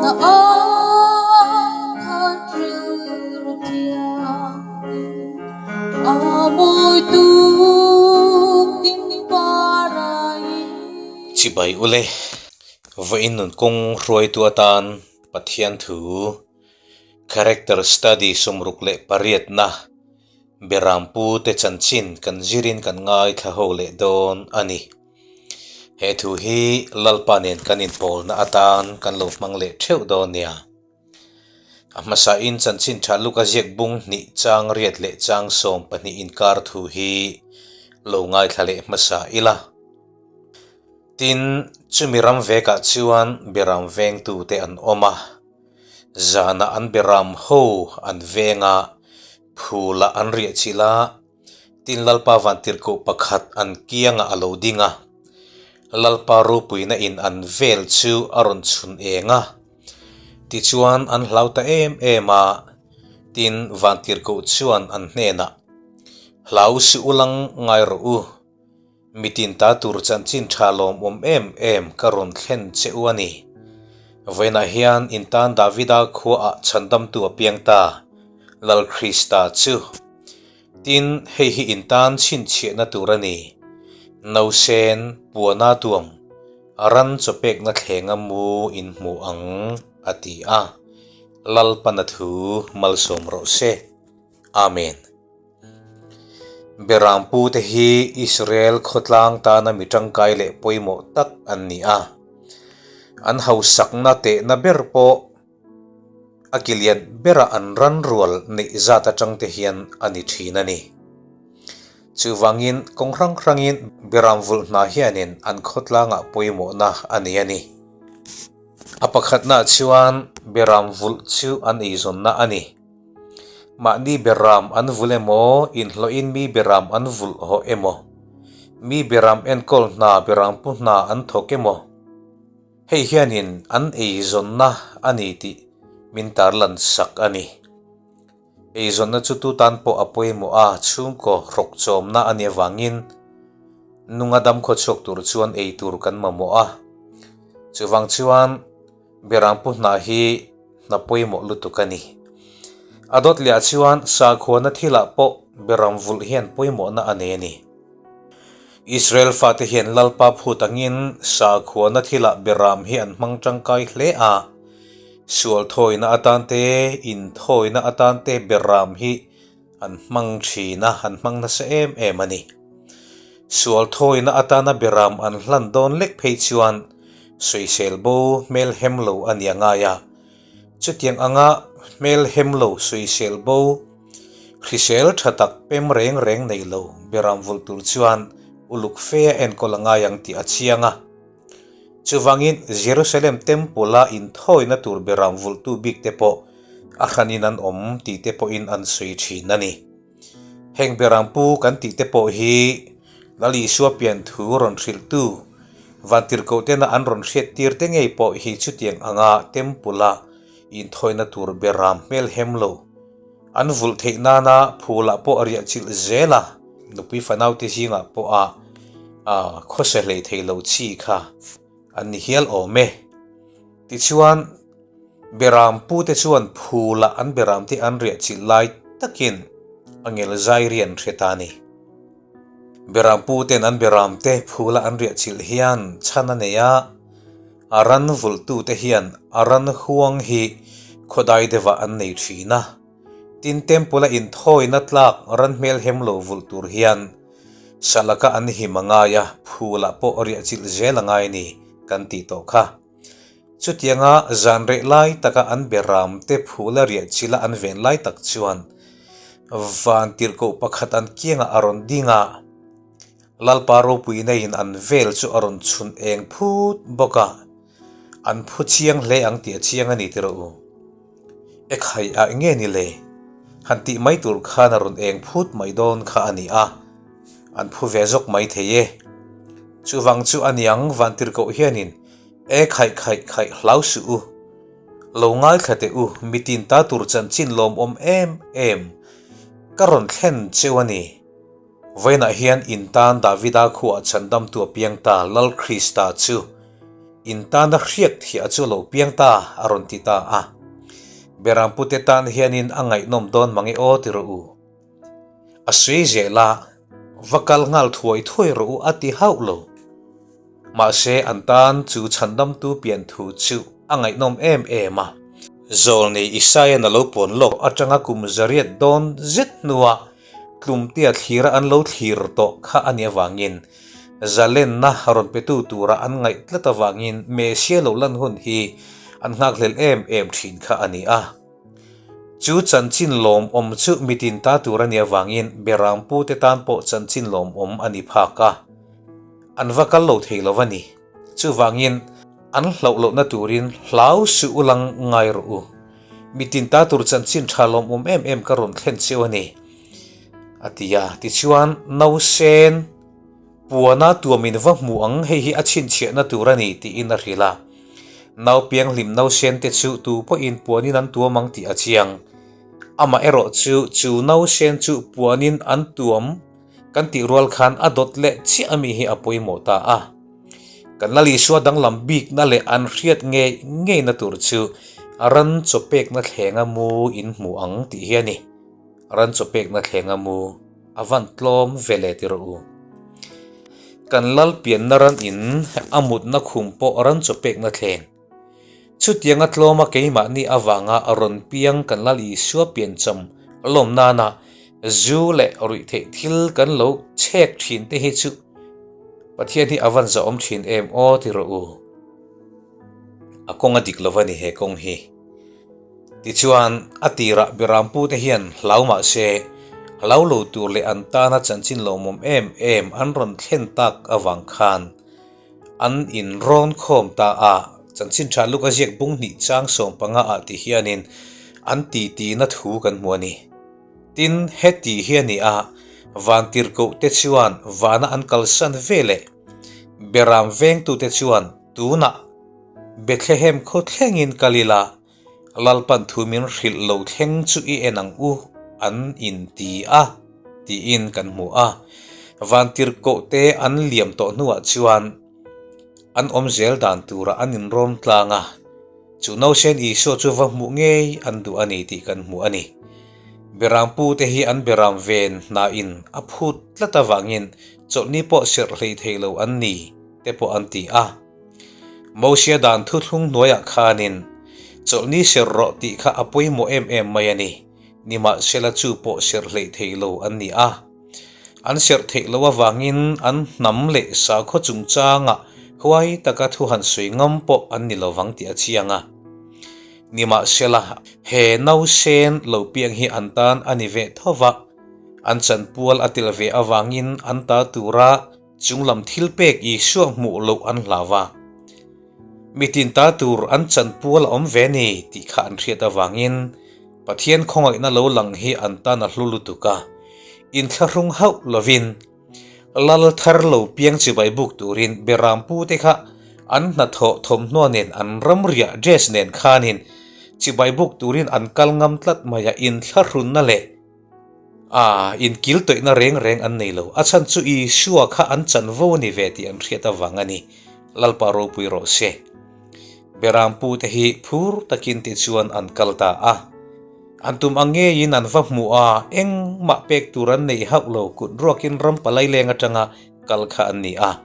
Na ai khan rilru thianghlim a mawi tuk tin parai. Chibai ule, vawiin nun kawng hruaitu atan Pathian thu Character Study 68na Berampu te chanchin kan zirin kan ngaithla ho leh dawn a ni. He thu hi Lalpa nen kan inpawlna atan kan lo hmang leh theuh dawn nia. A hmasain chanchin tha luk a ziak bung hnih chang riat leh chang 12 inkar thu hi lo ngaithla leh hmasa ila. Tin, chumi ram vekah chuan beram vengtute an awm a, zanah an beram ho an veng a, phulah an riah chilh a, Tin Lalpa vantirhkoh pakhat an kiangah a lo ding a, Lalpa ropuina in an vel chu a rawn chhun eng a. Tichuan an hlau ta em em a, tin vantirhkoh chuan an hnenah, Hlau si ulang ngai rawh u, mitin ta tur chanchin tha lawmawm em em ka rawn thlen che u a ni. Vawiinah hian in tan Davida khuaah chhandamtu a piang ta, Lal Krista chu. Tin, hei hi in tan chhinchhiahna tur a ni. Nausen, puana tuam, ran chawpekna thlenga mu in hmu ang, a ti a. Lalpana thu malsawm rawh se. Amen. Berampu te hi Israel khawtlang tana mi tangkai leh pawimawh tak an ni a. An hausakna tehna ber pawh A ki lian berah an ran rual neih zat atang te hian a ni thin a ni. Chuvangin kawng hrang hrangin Beram vulh hna hianin an khawtlangah pawimawhna a nei a ni. A pakhatnaah chuan Beram vulh chu an eizawnna a ni. Mahni Beram an vulh emaw, inhlawhin mi Beram an vulh hawh emaw, mi Beram enkawl hna Berampu hna an thawk emaw, Hei hianin an eizawnna a ni tih min tarlan sak a ni. Eizawnna chu tu tan pawh a pawimawh a, chhungkaw hrawk chawmna a nih avangin nunga dam khawchhuak tur chuan ei tur kan mamawh a. Chuvang chuan Berampu hna hi hna pawimawh lutuk a ni. A dawt lehah chuan sakhuana thilah pawh Beram vulh hian pawimawhna a nei a ni. Israel fate hian Lalpa phut angin sakhuana thilah beram hi an hmang tangkai hle a, sual thawina atan te, inthawina atan te beram hi an hmang thin a, an hmang nasa em em a ni. Sual thawina atana beram an hlan dawn lek phei chuan sawisel bo hmel hem lo a nia ngai a, chutiang anga hmel hem lo sawisel bo, Hrisel tha tak pem reng reng nei lo beram vulh tur chuan uluk fe a enkawl a ngai ang tih a chiang a. Chuvangin Jerusalem Temple-a inthawina tur beram vulhtu bik te pawh a hranin an awm tih te pawhin an sawi thin a ni. Heng beram pu kan tih te pawh hi Lal Isua pian thu rawn hrilhtu Vantirhkoh tena an rawn hriattir te ngei pawh hi chutiang anga Temple-a inthawina tur beram hmel hem lo An vulh theih nana phulah pawh a riah chilh zel a, nupui fanaute zingah pawh a khawsa hlei thei lo chi kha an ni hial awm e. Tichuan, Beram pute chuan phulah an beramte an riah chilh lai takin a ngel zai rian hre ta a ni. Beram puten an beramte phula an riah chilh hian chhan a nei a, A ran vulhtute hian a ran huang hi khawdai deuhah an nei thin a. Tin, temple-a inthawina tlak ran hmel hem lo vulh tur hian salaka an him a ngai a, phulah pawh riah chilh zel a ngai a ni kan tih tawh kha. Chutianga zan reh lai taka an beramte phula riah chilha an ven lai tak chuan van tirhkoh pakhat an kiangah a rawn ding a. Lalpa ropui neiin an vel chu a rawn chhun eng phut bawk a, an phu chiang hle ang tih a chiang a ni tiraw u. Ekhai ah nge ni le? Han tih mai tur khan a rawn eng phut mai dawn kha a ni a, an phu ve zawk mai thei e. Chuvang chu a niang vantirhkoh hianin e khaih khaih khaih hlau suh u. Lo ngaithla teh u, mitin ta tur chanchin lawmawm em em ka rawn thlen cheu a ni. Vawiinah hian in tan Davida khuaah chhandamtu a piang ta, Lal Krista chu. In tana hriak thiah chu a lo piang ta, a rawn ti ta a. Berampute tan hianin a ngaihnawm dawn mange aw ti rawh u. A sawi zel a, va kal nghal thuai thuai rawh u a ti hauh lo. Mahse an tan chu chhandamtu pian thu chu a ngaihnawm em em a. Zawlnei Isaia'n a lo puan lawk atanga kum zariat dawn zet hnuah tlumtea thlira an lo thlir tawh kha a nih avangin zalenna rawn petu tura an ngaih tlat avangin Messiah lo lan hun hi an nghakhlel em em thin kha a ni a. Chu chanchin lawmawm chu mitin ta tur a nih avangin Berampute tan pawh chanchin lawmawm a ni phak a, an va kal lo thei lo a ni. Chuvangin an hlauh lohna turin hlau suh u lang ngai rawh u. Mitin ta tur chanchin tha lawmawm em em ka rawn thlen cheu a ni, a ti a. Tichuan, Nausen puana tuamin va hmu ang, hei hi a chhinchhiahna tur a ni, tiin a hrilh a. Nau pianghlim nausen te chu tu pawhin puanin an tuam ang tih a chiang. Amah erawh chu chu nausen chu puanin an tuam kan tih rual khan a dawt leh chiah ami hi a pawimawh ta a. Kan Lal Isua danglam bikna leh an hriat ngei ngeina tur chu ran chaw pekna thlenga mu in hmu ang tih hi a ni. Ran chaw pekna thlenga mu a van tlawm ve le ti rawh u. Kan lal pianna ran in a mutna khum pawh ran chaw pekna thleng. Chutianga tlawma keimahni avanga rawn piang kan Lal Isua piancham lawm nana zu leh ruihtheih thil kan lo chhek thin te hi chu Pathian hi a van zahawm thin em aw ti rawh u. A kawng a dik lo a ni he kawng hi. Tichuan, a tirah Berampute hian hlau mah se, hlau lo tur leh an tana chanchin lawmawm em em an rawn thlen tak avang khan an inrawn khawm ta a. Chanchin tha luk a ziak bung hnih chang 15 ah ti hianin an titi na thu kan hmu a ni. Tin, heti hi a ni a, Vantirhkohte chuan vana an kalsan ve leh Beram vengtute chuan tunah Bethlehem khaw thlengin kal ila, Lalpan thu min hrilh lo thleng chu i en ang u, an inti a, tiin kan hmu a. Vantirhkohte an liam tawh hnuah chuan an awm zel dan turah an inrawm tlang a, chu nausen Isua chu va hmuh ngei an duh a ni tih kan hmu a ni. Berampu te hi an beram ven hnain a phut tlat avangin chawlhni pawh serh hlei thei lo an ni te pawh an ti a. Mosia dan thuthlung hnuaiah khanin chawlhni serh rawh tih kha a pawimawh em em mai a ni. Nimahsela chu pawh serh hleih thei lo an ni a. An serh theih loh avangin an hnam leh sakhaw chungchangah huai taka thu han sawi ngam pawh an ni lovang tih a chiang a. Nimahsela he nausen lo piang hi an tan a ni ve tho va, an chanpual a tel ve avangin an ta tura Chunglam thil pek Isua hmuh loh an hlau a, mitin ta tur an chanpual a awm ve ni tih kha an hriat avangin Pathian khawngaihna lo lang hi an tan a hlu lutuk a, inthlahrung hauh lovin Lal thar lo piang chibai buk turin Berampu te kha an hnathawh thawmhnaw nen an ramriah dress nen khanin chibai buk turin an kal ngam tlat mai a, inthlahrunna leh A, inkil tawihna reng reng an nei lo. A chhan chu Isua kha an chanvo a ni ve tih an hriat avang a ni. Lalpa ropui rawh se. Berampu te hi phur takin tichuan an kal ta a. An tum ang ngeiin an va hmuh a, engmah pek tur an nei hauh lo, kut ruakin ram palai leng atanga kal kha an ni a.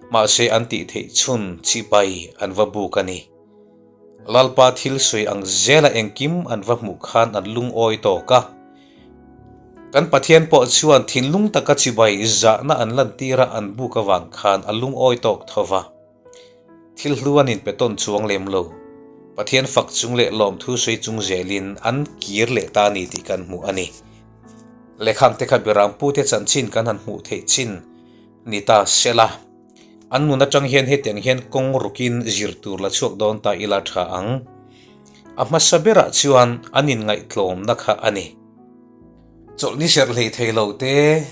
Mahse an tih theih chhun chibai an va buk a ni. Lalpa thil sawi ang zela engkim an va hmuh khan an lungawi tawk a. Kan Pathian pawh chuan thinlung taka chibai zahna an lantir a an buk avang khan a lungawi tawk tho va. Thil hlu an inpe tawn chuang lem lo. Pathian fak chung leh lawmthu sawi chung zelin an kir leh ta a ni tih kan hmuh a ni. Lehkhangte kha Berampute chanchin kan han hmuh theih chin ni ta sela. An nun atang hian hetiang hian kawng rukin zir tur la chhuak dawn ta ila tha ang. A hmasa berah chuan an inngaihtlawmna kha a ni. Chawlhni serh hlei thei lo te,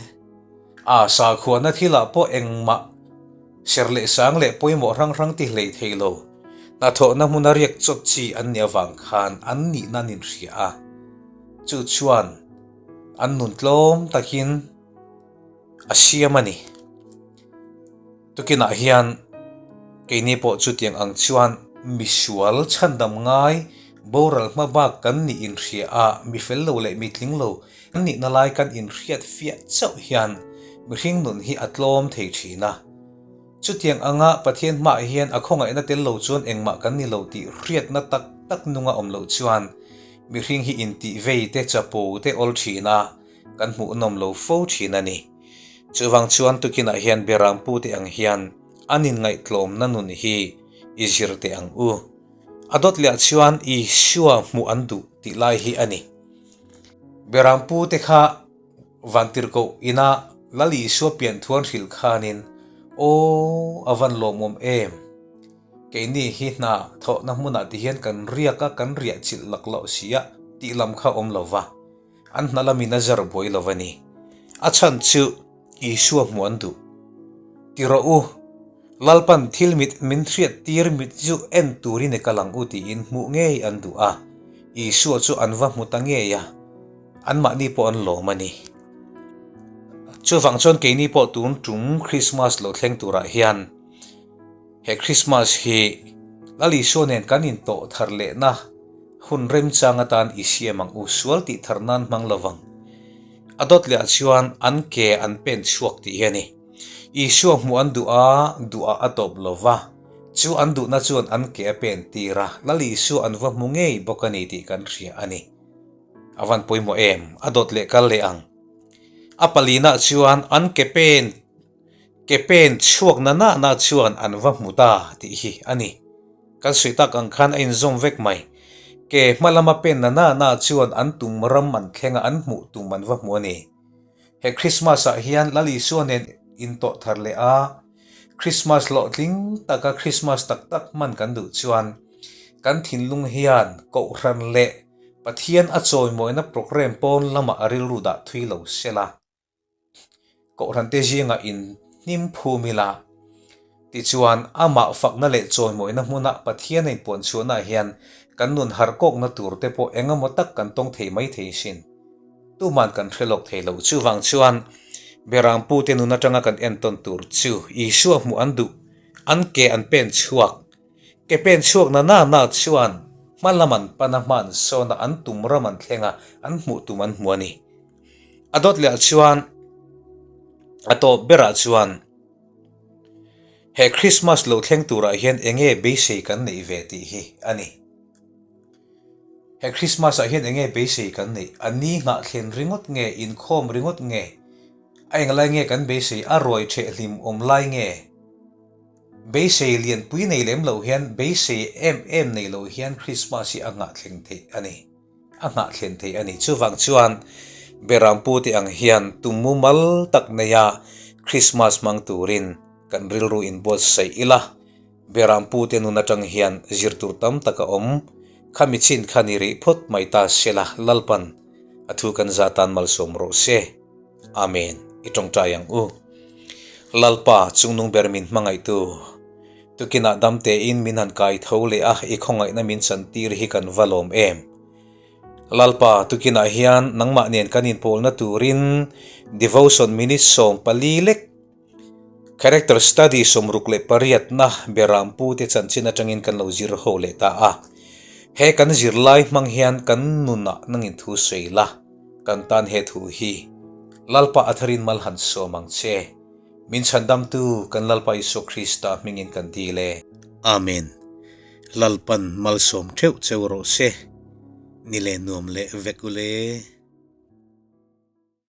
a sakhuana thilah pawh engmah serh leh sang leh pawimawh hrang hrang ti hlei thei lo, hnathawhna hmuna riak chawt chi an nih avang khan an nihna an inhria a. Chu chuan an nun tlawm takin a siam a ni. Tukinah hian Keini pawh chutiang ang chuan misual chhandam ngai boral hma bak kan nih inhria a, mi fel lo leh mi tling lo kan nihna lai kan inhriat fiah chauh hian mihring nun hi a tlawm thei thin a. Chutiang anga Pathian hmaah hian a khawngaihna tel lo chuan engmah kan ni lo tih hriatna tak tak nunga awm loh chuan mihring hi intih vei te chapo te awl thin a, kan hmuhnawm lo fo thin a ni. Chuvang chuan tukinah hian Berampu te ang hian an inngaihtlawmna nun hi i zir teh ang u. A dawt leh ah chuan Isua hmuh an duh tih lai hi a ni. Berampu te kha Vantirhkoh ina Lal Isua pian thuan hrilh khanin, Aw, a van lawmawm em! Keini hi hna thawhna hmunah ti hian kan riak a, kan riah chilh lak loh si a, tih lam kha awm lo va, an hna lamin a zar buai lo a ni. A chhan chu Isua hmuh an duh. Ti rawh u, Lalpan thil mit min hriat tir mit chu en turin i kal ang u tiin hmuh ngei an duh a, Isua chu an va hmu ta ngei a, anmahni pawh an lawm a ni. Chuvang chuan keini pawh tun tum Krismas lo thleng turah hian he Krismas hi Lal Isua nen kan intawh thar lehna hun remchang atan i siam ang u, sual tih thar nan hmang lovang. A dawt leh ah chuan an ke an pen chhuak tih hi a ni. Isua hmuh an duh a, duhah a tawp lo va, chu an duhna chuan an ke a pen tir a, Lal Isua an va hmu ngei bawk a ni tih kan hria a ni. A van pawimawh em? A dawt leh kal leh ang. A palinah chuan an ke pen ke pen chhuak na na na chuan an va hmu ta tih hi a ni. Kan sawi tak ang khan a inzawm vek mai. Ke hma lama pen na na na chuan an tum ram an thleng a, an hmuh tum an va hmu a ni. He Krismas ah hian Lal Isua nen intawh thar leh a, Krismas hlawhtling taka Krismas tak tak hman kan duh chuan kan thinlung hian Kohhran leh Pathian a chawimawina programme pawn lamah a rilru dah thui lo sela, Kohhran te zingah in hnim phum ila. Tichuan, amah fakna leh chawimawina hmuna Pathian a inpuan chhuahnaah hian kan nun harh kawkna tur te pawh eng emaw tak kan tawng thei mai thei sin. Tuman kan hre lawk thei lo. Chuvang chuan, Berampu te nun atanga kan entawn tur chu Isua hmuh an duh, an ke an pen chhuak. Ke pen chhuak na na na chuan hma lam an pan a, hma an sawn a, an tum ram an thleng a, an hmuh tum an hmu a ni. A dawt leh ah chuan, a tawp berah chuan, He Christmas lo thleng turah hian enge beisei kan neih ve tih hi a ni. He Christmas ah hian enge beisei kan neih? A ni nghah thlen ringawt nge, inkhawm ringawt nge? A englai nge kan beisei? A ruai theh hlim awm lai nge? Beisei lianpui nei lem lo hian, beisei em em nei lo hian Christmas hi a nghah thleng theih a ni. A nghah thlen theih a ni. Chuvang chuan Berampu te ang hian tum mumal tak neia Krismas hmang turin kan rilru inbuatsaih ila. Berampu te nun atang hian zir tur tam tak a awm. Khami chin kha ni rih phawt mai ta sela Lalpan a thu kan za tan malsawm rawh se. Amen. I tawngtai ang u. Lalpa, chungnung ber min hmangaihtu, tukinah dam tein min han kai tho leh a, i khawngaihna min chantir hi kan va lawm em. Lalpa, tukinah hian nangmah nen kan inpawlna turin devotion minute 14 lek Character Study 68na Berampu te chanchin atangin kan lo zir ho leh ta a. He kan zirlai hmang hian kan nunah nangin thu sawi la, kan tan he thu hi Lalpa a tharin mal han sawm ang che. Min chhandamtu kan Lalpa Isua Krista hmingin kan dil e. Amen. Lalpan malsawm theuh cheu rawh se. Ni leh nuam leh vek ule.